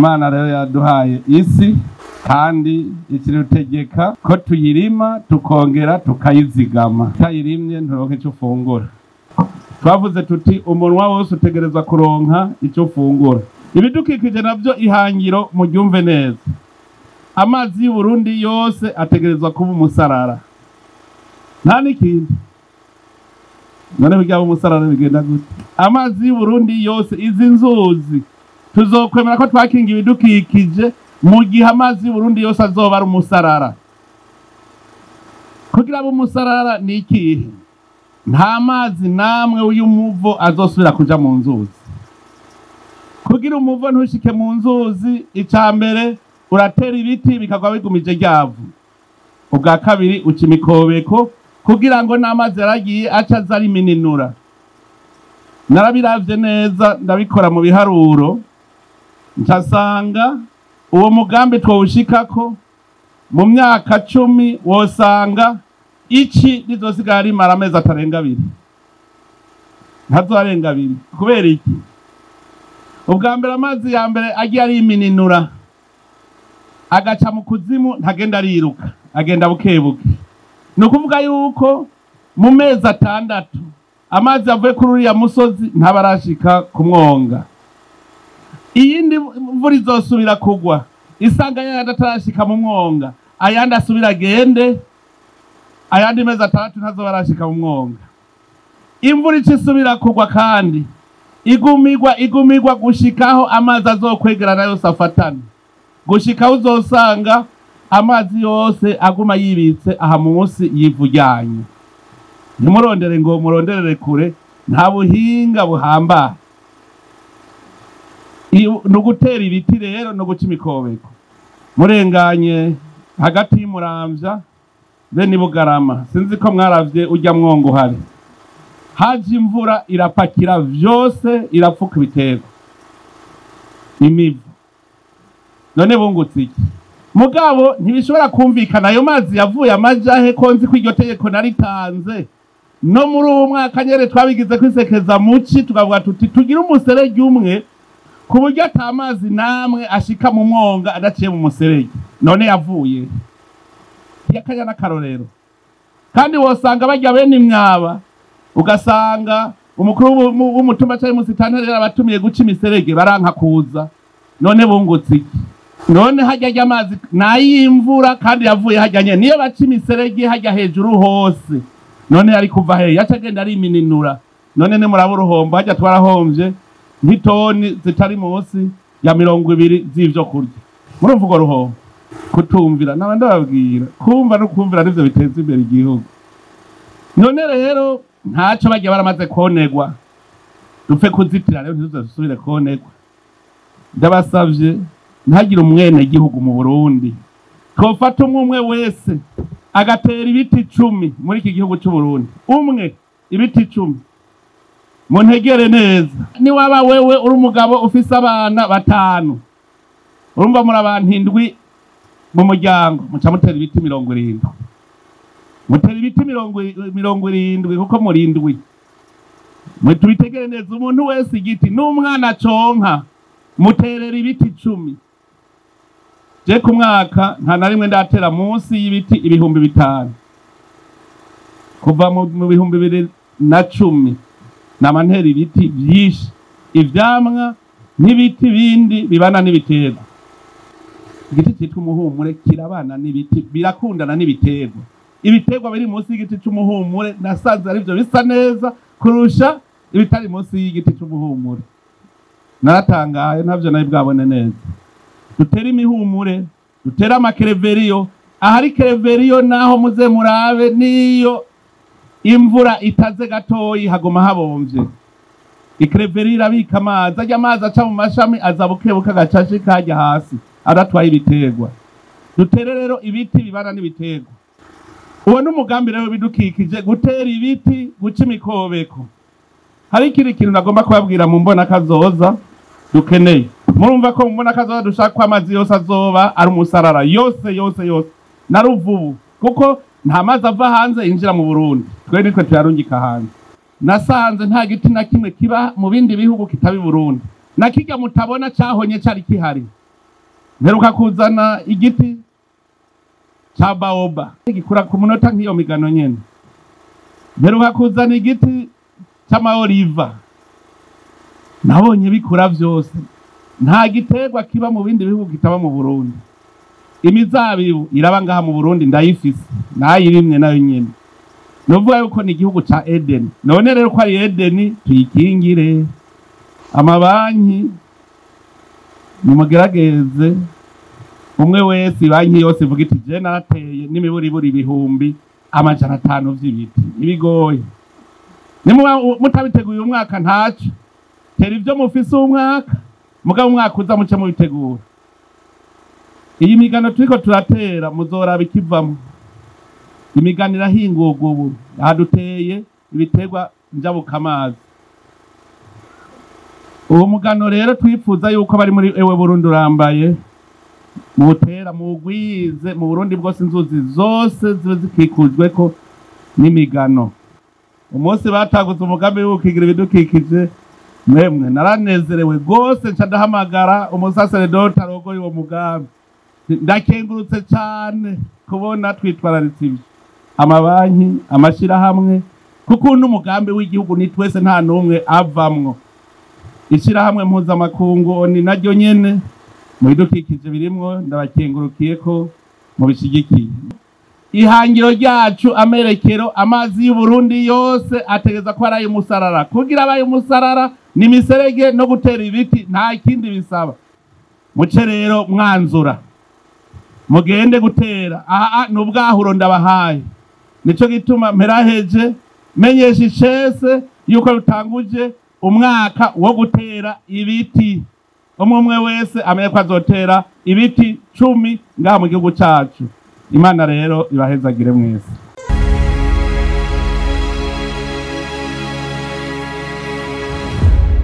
Imana rero yaduhaye isi kandi ikirutegeka ko tuyirima tukongera tukayizigama. Utayirimye nturonka ico ufungura. Twavuze tuti umunwa wose utegerezwa kuronka ico ufungura. Ibidukikije navyo ihangiro muryumve neza. Amazi y'u Burundi yose ategerezwa kuba umusarara. Nta n'ikindi. None burya umusarara bigenda gute? Amazi y'u Burundi yose, izi nzuzi tuzokwemera ko twakinga ibidukikije mu gihe amazi y'u Burundi yose azoba ari umusarara. Kugira abe umusarara ni ikihe? Nta mazi namwe y'umuvo azosubira kuja mu nzuzi. Kugira umuvo ntushike mu nzuzi, ica mbere uratera ibiti bikagwa bigumije ryavu. Ubwa kabiri uca imikobeko kugira ngo n'amazi yaragiye aca aza arimininura. Narabiravye neza ndabikora mu biharuro, ncasanga uwo mugambi twowushikako mu myaka 10 wosanga ici rizosigara rimara amezi atarenga abiri. Ntazoarenga abiri. Kubera iki? Ubwa mbere amazi ya mbere agiye arimininura agaca mu kuzimu, ntagenda ariruka, agenda bukebuke. Ni ukuvuga yuko mu mezi 6 amazi avuye kuri uriya musozi ntabarashika ku mwonga. Iyindi mvura izosubira kugwa isanga yayandi atarashika mu mwonga, ayandi asubira agende, ayandi mezi 6 ntazobarashika mu mwonga. Imvura icisubira kugwa kandi igumigwa igumigwa gushikaho amazi azokwegerana yose afatana, gushikaho uzosanga amazi yose aguma yibitse aha munsi y'ivu ryanyu. Ntimurondere ngo muronderere kure, nta buhinga buhambaye. Ni ugutera ibiti rero no guca imikobeko. Murenganye hagati y'Imuramvya be ni Bugarama, sinzi ko mwaravye urya mwongo uhari. Haje imvura irapakira vyose, irapfuka ibiterwa, imivu. None bungutse iki? Mugabo ntibishobora kumvikana ayo mazi yavuye amajahe, ko nzi ko iryo tegeko naritanze no muri uwo mwaka nyene twabigize kwisekeza muci, tukavuga tuti tugire umuserege umwe ku buryo ata mazi namwe ashika mu mwonga adaciye mu muserege. None yavuye yakanya n'akarorero. Kandi wosanga barya bene imyaba, ugasanga umukuru w'umutumba canke umusitanteri yarabatumiye guca imiserege baranka kuza. None bungutse iki? None hajya ajya amazi nay'imvura kandi yavuye hajya nyene, niyo baca imiserege hajya hejuru hose. None yari kuva he? Yaca agenda arimininura. None ni muraba uruhombo, hajya twarahomvye nk'itoni zitari munsi ya 20 z'ivyo kurya. Murumva urwo ruhombo? Kutumvira naba ndababwira, kumva no kumvira nivyo biteza imbere igihugu. None rero ntaco bagiye baramaze konegwa, dupfe kuzitira rero ntituzosubire konegwa. Ndabasavye ntagire umwene gihugu mu Burundi twofata umwe wese agatera ibiti 10 muri iki gihugu cy'u Burundi, umwe ibiti 10. Muntegere neza, ni waba wewe uri umugabo ufise abana 5, urumva muri abantu 7 mu muryango, muca mutera ibiti 70. Mutera ibiti 70 kuko muri 7. Mwe tubitegere neza, umuntu wese igiti n'umwana conka muterera ibiti 10. Je ku mwaka nta na rimwe ndatera munsi y'ibiti 5000. Kuva mu 2010 nama ntera ibiti byinshi, ivyamwa n'ibiti bindi bibana n'ibiterwa. Igiti cyitwa umuhumure kirabana n'ibiti, birakundana n'ibiterwa. Ibiterwa biri munsi y'igiti cy'umuhumure nasanze ari byo bisa neza kurusha ibitari munsi y'igiti cy'umuhumure. Naratangaye, ntavyo nari bwabone neza. Dutere imihumure, dutere amakereveriyo. Ahari kereveriyo naho muze murabe, niyo imvura itaze gatoyi haguma habomvye. Ikereveriyo irabika amazi, ajya amazi aca mu mashami aza bukebuka agacashi kajya hasi adatwaye ibiterwa. Dutere rero ibiti bibana n'ibiterwa. Uwo n'umugambi rero bidukikije, gutera ibiti, guca imikobeko. Hari ikindi kintu nagomba kubabwira mu mbona kazoza dukeneye. Murumva ko mu mbona kazoza dushaka ko amazi yose azoba ari umusarara, yose yose yose, na Ruvubu, kuko nta mazi ava hanze yinjira mu Burundi, twe nitwe tuyarungika hanze. Nasanze nta giti na kimwe kiba mu bindi bihugu kitaba i Burundi, na kirya mutabona cahonye cari kihari. Mperuka kuzana igiti ca baoba gikura ku munota nk'iyo migano nyene. Mperuka kuzana igiti c'amaoliva, nabonye bikura vyose. Nta giterwa kiba mu bindi bihugu kitaba mu Burundi. Imizabibu iraba ngaha mu Burundi, ndayifise, nayirimye nayo nyene. Nuvuga yuko ni igihugu ca Eden. None rero ko ari Eden, tuyikingire. Amabanki nimugerageze, umwe wese, banki yose ivuga iti: "Je narateye n'imiburiburi 500,000 vy'ibiti." Ibigoye nimuba mutabiteguye umwaka, ntaco tera ivyo mufise umwaka, mugabo umwaka uza muce mubitegura. Iyi migano turiko turatera, muzoraba ikivamwo. Imigano irahingurwa ubu, aha duteye ibiterwa njabukamazi. Uwo mugano rero twifuza yuko bari muri Ewe Burundi Urambaye muwutera, muwugwize mu Burundi bwose, inzuzi zose zibe zikikujweko n'imigano. Umunsi bataguze umugambi wo gukingira ibidukikije, mwemwe naranezerewe rwose, nca ndahamagara umusaseredoti arongoye uwo mugambi: "Ndakengurutse cane kubona twitwararitse ivyo." Amabanki, amashirahamwe, kuko n'umugambi w'igihugu ni twese, nta n'umwe avamwo. Ishirahamwe mpuzamakungu ni naryo nyene mu bidukikije birimwo, ndabakengurukiye ko mubishigikiye. Ihangiro ryacu, amerekero, amazi y'Uburundi yose ategeza ko ari ay'umusarara. Kugira abaye umusarara ni imiserege no gutera ibiti, nta kindi bisaba. Muce rero mwanzura mugende gutera. Aha ni ubwahuro ndabahaye. Nico gituma mperaheje menyesha icese yuko rutanguje umwaka wo gutera ibiti. Umwe umwe wese amenye ko azotera ibiti 10 ngaha mu gihugu cacu. Imana rero ibahezagire mwese.